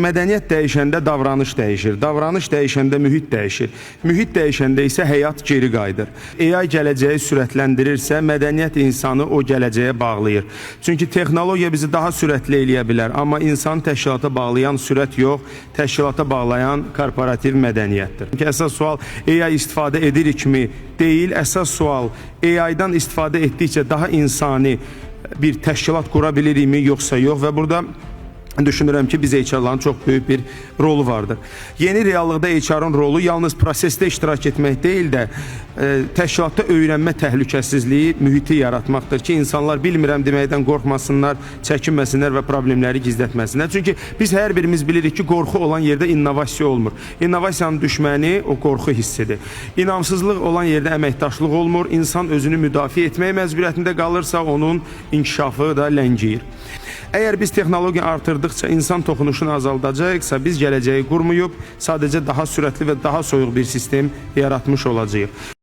Çünki mədəniyyət dəyişəndə davranış dəyişir, davranış dəyişəndə mühit dəyişir, mühit dəyişəndə isə həyat geri qayıdır. AI gələcəyi sürətləndirirsə, mədəniyyət insanı o gələcəyə bağlayır. Çünki texnologiya bizi daha sürətli eləyə bilər, amma insanı təşkilata bağlayan sürət yox, təşkilata bağlayan korporativ mədəniyyətdir. Çünki əsas sual AI istifadə edirikmi deyil, əsas sual AI-dan istifadə etdikcə daha insani bir təşkilat qura bilirikmi yoxsa yox və burada düşünürəm ki, biz HR-ların çox böyük bir rolu vardır. Yeni reallıqda HR-ın rolu yalnız prosesdə iştirak etmək deyil də, təşkilatda öyrənmə təhlükəsizliyi mühiti yaratmaqdır ki, insanlar bilmirəm deməkdən qorxmasınlar, çəkinməsinlər və problemləri gizlətməsinlər. Çünki biz hər birimiz bilirik ki, qorxu olan yerdə innovasiya olmur. İnnovasiyanın düşməni o qorxu hissidir. İnamsızlıq olan yerdə əməkdaşlıq olmur. İnsan özünü müdafiə etmək məcburiyyətində qalırsa, onun inkişafı da ləngiyir. Əgər biz texnologiya artırdıqca insan toxunuşunu azaldacağıqsa, biz gələcəyi qurmayıb, sadəcə daha sürətli və daha soyuq bir sistem yaratmış olacağıq.